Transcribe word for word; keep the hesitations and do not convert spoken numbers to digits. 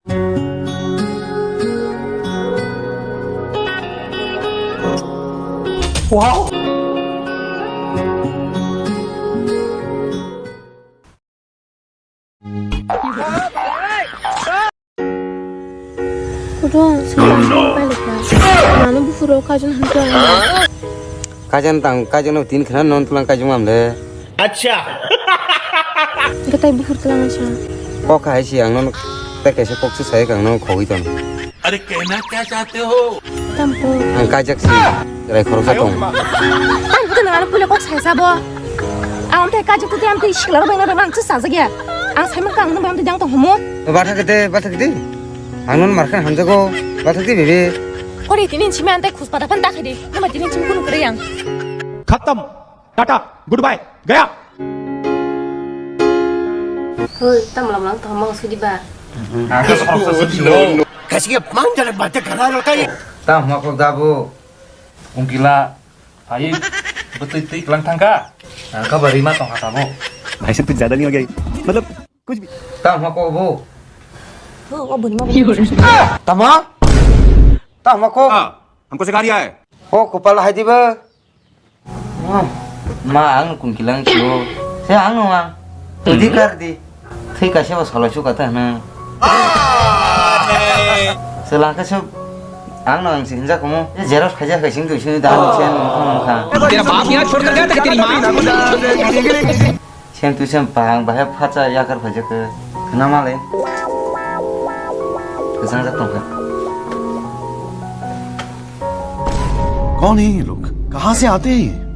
Wow. Kutung, sini palikha. Mano buphuru kaijon hamkhe ang. Kaijon tang, kaijon no tin khna non tulang kaijon amle. Acha. Gatai buphur tulang sa. Kok hai si ang non te kaisa kok su sai kang non khogwi ton. अरे कहना क्या चाहते हो? Tampo. Ang kajak si rai khoroksa tong. Ang bukan nang ano pula kok saya sabo. Ang teh kajak tu ang teh siklar bang nang ang tu saja ya. Ang saya mah kang nang teh jang tong homo. Batha kete, batha kete. Ang non markhan hamjago, batha kete bebe. Kori tini simi ang teh khus pada pan tak hedi. Nama tini simi kun kere yang. खत्म। Tata, good bye, गया। Hoi, tamo lam lang tong mang sudi ba. Kasi ke mang jale bate khana lo kai. Tamo ko dabo. Ungkila, ai, betul tui kelang thangka. Angka bari ma tong kata bo. भाई साहब, कुछ ज्यादा नहीं हो गया ये? मतलब, कुछ भी। Tamo ko bo. Oh, oh, bun ma. Tamo? Tamo ko? हाँ, हमको सिखा रिया है। Oh, kupal hai diba. Ma, ang kun kilang sio. Se ang no ang. Todi kar di. Thwi kaisa ba sala chu kata hna. Se lang kaisa ang no ang se hinja kumo. Xerox khaja khaising tu sini dan sen mukha mukha. तेरा बाप यहाँ छोड़कर गया था कि तेरी माँ? Sem tu sem pahang bahai phacha yakar phaijak khe. Khna ma le. Kwchang jak tong kha. कौन है ये लोग? कहाँ से आते हैं ये?